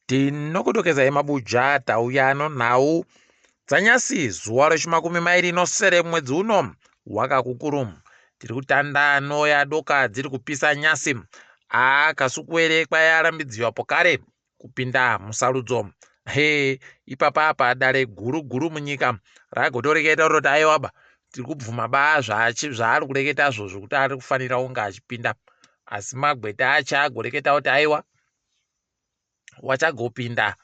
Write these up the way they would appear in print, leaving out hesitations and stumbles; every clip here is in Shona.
Tinokutokezai mabuja tauya nonhau dzanyasi zuva rechimakumi mairi nosere mwedzi uno wakakukuru. Tiri kutanda noyadoka dziri kupisa nyasi. Aa Kasukuwere kwayarambidziwa pokare kupinda musarudzo. He ipapa apa dare guru guru munyika ragotoreketa roti aiwaba tiri kubvuma ba zvaari kureketazvo zvekuti ari kufanira kunge achipinda. Asi magweta acho agoreketa kuti aiwa wachagopinda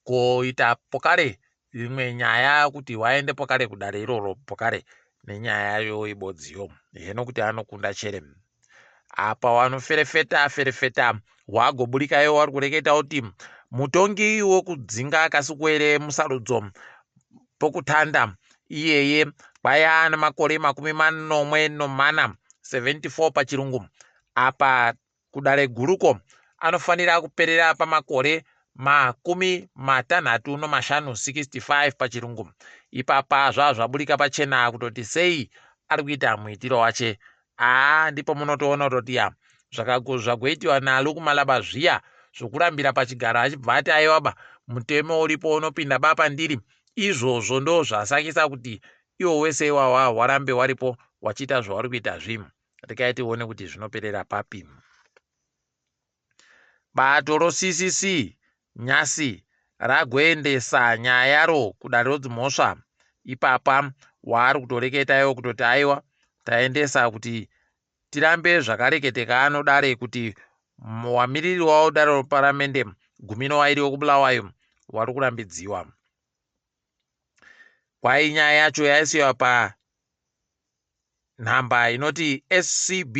koita pokare imwe nyaya kuti waende pokare kudare iroro pokare nenyaya yo ibodziyo heno kuti anokunda chere apa wanoferefeta ferefeta wagoburikayo wari kureketa kuti mutongi wokudzinga Kasukuwere musarudzo pokutanda iyeye kwaya nemakore 74 74 pachirungu apa kudare guruko anofanira kuperera pamakore 65 65 pachirungu. Ipapa zvava zvaburika pachena kutoti sei ari kuita muitiro wache. Haa ndipo munotoona kutoti ya zvagoitiwa naLuke Malaba zviya zvokurambira pachigaro achibva ati aiwaba mutemo uripo unopinda ba pandiri. Izvozvo ndo zvasakisa kuti iwo wese iwawa warambe waripo wachiita zvauri kuita zvimu. Rekai tione kuti zvinoperera papi. Bato roCCC nyasi ragoendesa nyaya yaro kudare rodzimhosva. Ipapa waari kutoreketa iwo kutoti aiwa taendesa kuti tirambe zvakareketeka anodare kuti wamiriri wawo dare reparamende gumi nowairi wekuBulawayo wari kurambidziwa. Kwai nyaya yacho yaisiwa pa nhamba inoti SCB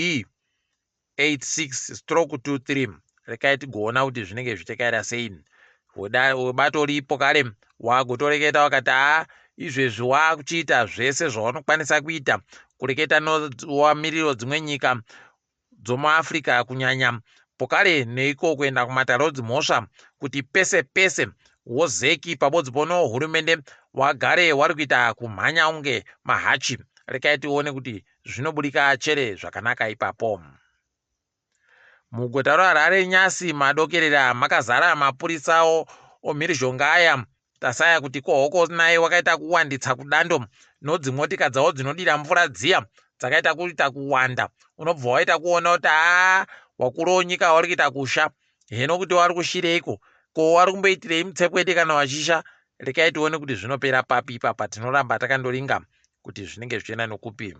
86 stroke 23. Rekai tigoona kuti zvinenge zvichitekaira sei. Webato ripo kare wagotoreketa wakati haa izvezvi wakuchiita zvese zvaunokwanisa kuita kureketa nowamiriro dzimwe nyika dzomuAfrica kunyanya pokare neiko kuenda kumatare odzimhosva kuti pese pese wozeki pabodzi pono hurumende wagare wari kuita kumhanya unge mahachi. Rekai tione kuti zvinobudika chere zvakanaka ipapo. Muguta roHarare nyasi madokerera makazara mapurisa omhirizhonga aya tasaya kuti kohoko naye wakaita kuwanditsa kudando nodzimotika dzawo dzinodira mvura dziya dzakaita kuita kuwanda unobva waita kuona kuti haa wakuru wonyika wari kuita kusha heno kuti wari kushireiko ko wari kumboitirei mutsekwete kana wachisha rekai tione kuti zvinopera papi ipapa tinoramba takandoringa kuti zvinenge zvichienda nokupi.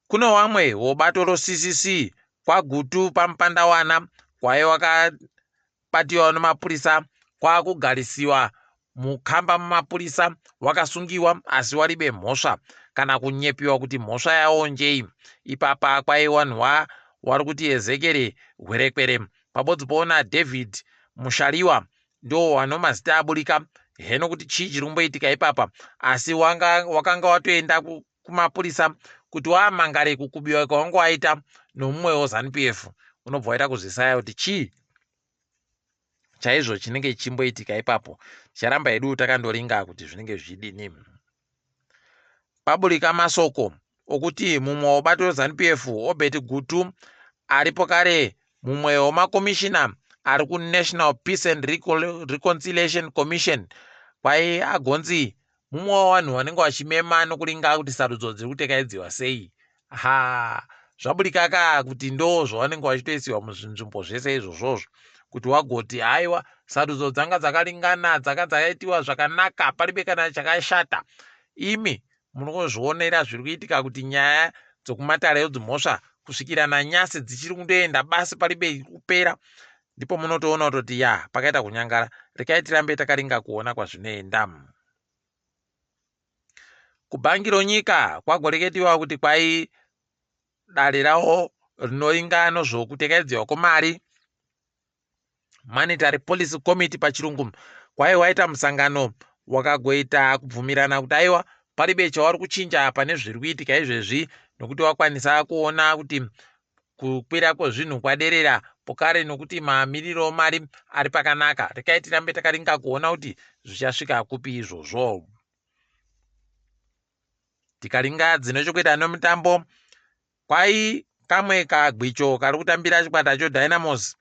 Kuno wamwe wobato roCCC kwaGutu paMupandawana kwaye wakabatiwa nemapurisa kwakugarisiwa mukamba mumapurisa wakasungiwa asi waribe mhosva kana kunyepiwa kuti mhosva yawo njei. Ipapa kwaiwanhwa wari kuti Ezekiel Hwerekwere pabodzi poona David Mushariwa ndo wano mazita aburika heno kuti chii chiri kumboitika ipapa asi wanga, wakanga watoenda kumapurisa kuti wamangare kukubiwa kwawanga waita nomumwewo ZANU-PF unobva waita kuzvisaya kuti chii chaizvo chinenge chichimboitika ipapo. Ticharamba hedu takandoringa kuti zvinenge zvichidini. Paburika masoko okuti mumwe webato reZANU-PF Obert Gutu aripo kare mumwe wemakomishina ari kuNational Peace and Reconciliation Commission kwai agonzi mumwe wevanhu vanenge vachimema nokuringa kuti sarudzo dziri kutekaidziwa sei. Ha zvaburika ka kuti ndo zvavanenge vachitoisiwa muzvinzvimbo zvese izvozvozvo kuti wagoti haiwa sarudzo dzanga dzakaringana dzanga dzakaitiwa zvakanaka paribe kana chakashata. Imi munozvionera zviri kuitika kuti nyaya dzokumatare edzimhosva kusvikira nanyasi dzichiri kundoenda basi paribe kupera. Ndipo munotoona kutoti ya pakaita kunyangara. Rekai tirambe takaringa kuona kwazvinoenda. Kubhangi ronyika kwagoreketiwa kuti kwai dare rawo rinoringa nozvokutekaidziwa kwemari Monetary Policy Committee pachirungu kwai waita musangano wakagoita kubvumirana kuti aiwa paribe chavari kuchinja pane zviri kuitika izvezvi nokuti wakwanisa kuona kuti kukwira kwezvinhu kwaderera pokare nokuti mamiriro mari ari pakanaka. Rekai tirambe takaringa kuona kuti zvichasvika kupi izvozvo. Tikaringa dzine chokuita nomutambo kwai kamwe kagwicho kari kutambira chikwata choDynamos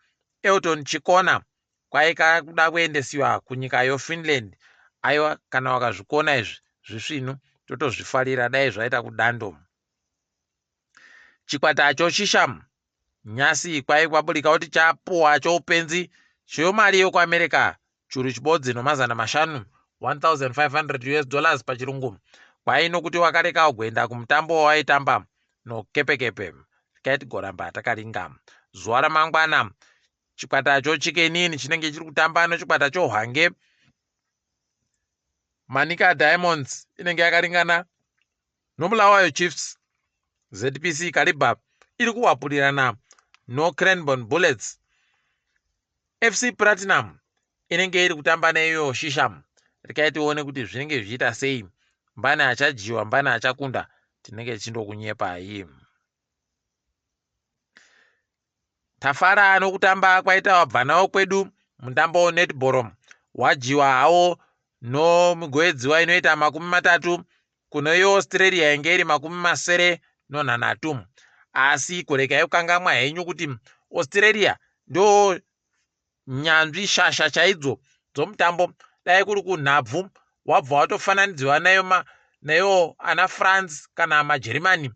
Elton Chikona kwai kakuda kuendesiwa kunyika yoFinland. Aiwa, kana wakazvikona izvi zvisvinu totozvifarira, dai zvaita kudando. Chikwata choShisham nyasi kwai kwaburika kuti chapuwa choupenzi chemari yokuAmerica churu chibodzi nomazana mashanu, 1500 US dollars pachirungu, kwai nokuti wakareka kuenda kumutambo wawaitamba nokepekepe. Tikai tigoramba takaringa. Zuva ramangwana chikwata choChicken Inn chinenge chiri kutamba nechikwata choHwange. Manica Diamonds inenge yakaringana noBulawayo Chiefs. ZPC Kariba iri kuwapurirana noCranborne Bullets. FC Platinum inenge iri kutamba neiyo Shisham. Rekai tione kuti zvinenge zvichiita sei. Mbani achadyiwa, mbani achakunda, tinenge tichindokunyepai. Tafara nokutamba kwaita wabva nawo kwedu mutambo wenetball, wadyiwa hawo nomigoedziwa inoita 30 kune yeAustralia inge iri 73. Asi kurekai kukangamwa henyu kuti Australia ndo nyanzvi shasha chaidzo dzomutambo. Dai kuri kunhabvu wabva watofananidziwa nayo nayo ana France kana maJeremani,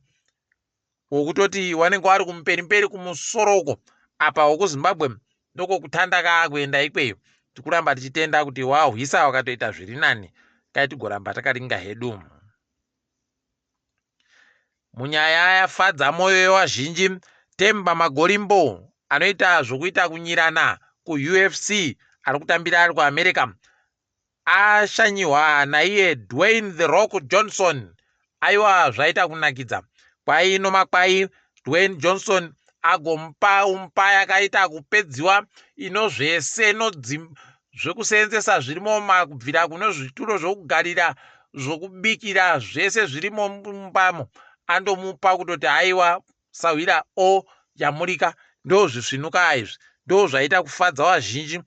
wokutoti wanenge wari kumuperimperi kumusoro uko. Apa wokuZimbabwe ndokokutanda kaakuenda ikweyo. Tikuramba tichitenda kuti wahwisa wakatoita zviri nani, kai tigoramba takaringa hedu. Munyaya yafadza mwoyo yevazhinji, Temba Magorimbo anoita zvokuita kunyirana kuUFC, ari kutambira ari kuAmerica, ashanyiwa naiye Dwayne The Rock Johnson. Aiwa, zvaita kunakidza. Kwai nomakwai Dwayne Johnson agomupa umpa yakaita kupedziwa ino zvese zvekuseenzesa zvirimo, kubvira kuno zvituro zvokugarira, zvokubikira, zvese zvirimo mumbamo. Andomupa kutoti aiwa, sahwira o yamurika. Ndo zvisvinuka izvi, ndo zvaita kufadza vazhinji.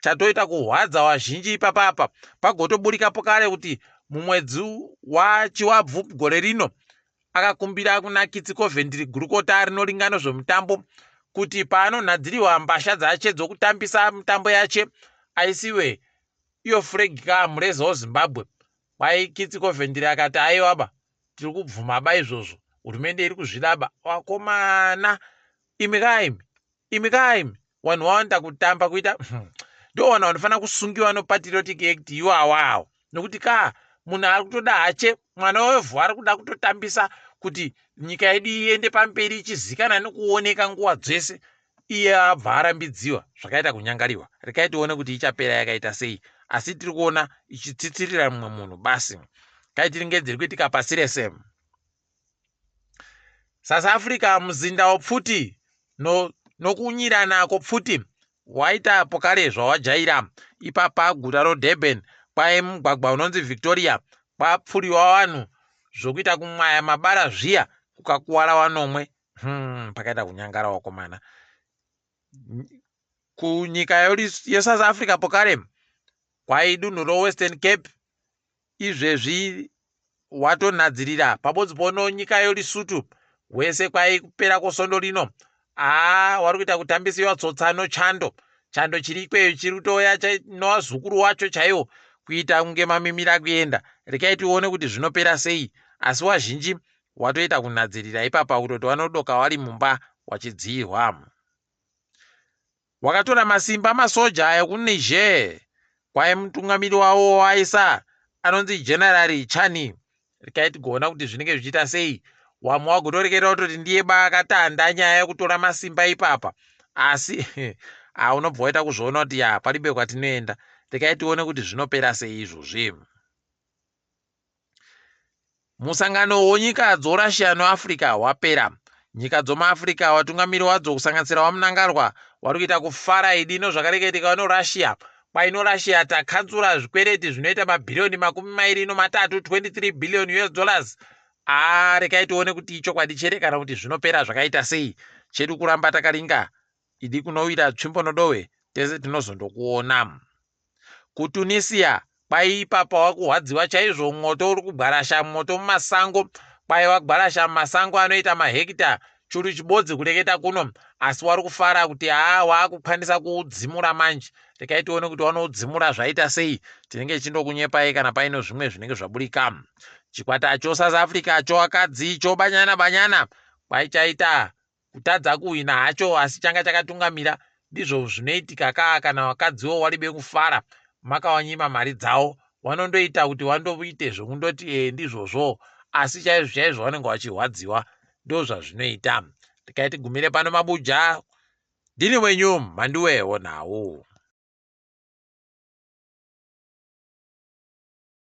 Chatoita kuhwadza vazhinji ipapapa, pagotoburikapo kare kuti mumwedzi waChiwabvu gore rino akakumbira kuna Kitsi Coventry, gurukota rinoringana zvemutambo, kuti paanonhadziriwa mbasha dzache dzokutambisa mitambo yache aisiwe iyo flag ka mureza weZimbabwe. Kwai Kitsi Coventry akati aiwaba, tiri kubvuma ba izvozvo, hurumende iri kuzvidaba. Wakomana imi kaimi, imi kaimi, vanhu vawanda kutamba kuita ndo vanhu vanofanira kusungiwa noPatriotic Act iwawawo, nokuti ka munhu ari kutoda hache mwana wevhu, ari kuda kutotambisa kuti nyika yedu iende pamberi ichizikana nekuoneka nguva dzese, iye abva arambidziwa. Zvakaita kunyangariwa. Rekai tione kuti ichapera yakaita sei, asi tiri kuona ichitsitsirira mumwe munhu basi. Kai tiringe dziri kuitika pasi rese. South Africa, muzinda wopfuti nokunyirana kwopfuti waita pokare zvawajaira. Ipapa guta roDurban, kwai mugwagwa unonzi Victoria kwapfuriwa vanhu zvokuita kumwaya mabara zviya, kukakuwara wanomwe. Pakaita kunyangara wakomana. Kunyika yeSouth Africa pokare, kwai dunhu roWestern Cape izvezvi watonhadzirira pabodzi pono nyika yoLesotho wese. Kwai kupera kwosondo rino aa wari kuita kutambisiwa tsotsa nochando. Chando chiri ikweyo chiri kutoya novazukuru wacho chaiwo kuita kunge mamimira kuenda. Rekai tione kuti zvinopera sei, asi wazhinji watoita kunhadzirira ipapa kutoti wanodoka wari mumba wachidziyirwa. Wakatora masimba masoja ekuNiger, kwai mutungamiri wavo waisa anonzi General Tchiani. Rekai tigoona kuti zvinenge zvichiita sei. Wamwe wagotorekera kutoti ndiye baakatanda nyaya yekutora masimba ipapa, asi haunobva waita kuzviona kuti ya paribe kwatinoenda. Rekai tione kuti zvinopera sei izvozvi. Musangano wenyika dzoRussia noAfrica wapera. Nyika dzomuAfrica, vatungamiri wadzo kusanganisira waMnangagwa, wari kuita kufara idi nozvakareketeka noRussia. Kwaino Russia takanzura zvikwereti zvinoita mabhiriyoni 23, 23 billion US dollars. Aa, rekai tione kuti ichokwadi chere kana kuti zvinopera zvakaita sei. Chedu kuramba takaringa idi, kunowira tsvimbo nodowe tese tinozondokuona. KuTunisia kwai ipapa wakuhwadziwa chaizvo, mwoto uri kugwarasha, mwoto mumasango. Kwai wagwarasha mumasango anoita mahekita Churu chibodzi kureketa kuno asi wari kufara kuti haa waakukwanisa kuudzimura manje. Rekai tione kuti wanoudzimura zvaita sei. Tinenge tichindokunyepai kana paine zvimwe zvinenge zvaburika. Chikwata cho South Africa chovakadzi chobanyana banyana kwaichaita kutadza kuhwina hacho asi changa chakatungamira. Ndizvo zvinoitika kaa kana vakadziwo waribe kufara makawanyima mari dzawo wanondoita kuti wandoite zvekundoti ee ndizvozvo asi chaizvo chaizvo vanenge vachirwadziwa ndozvazvinoita. Rekai tigumire pano mabuja. Ndini wenyu Mhanduwe Wonhau.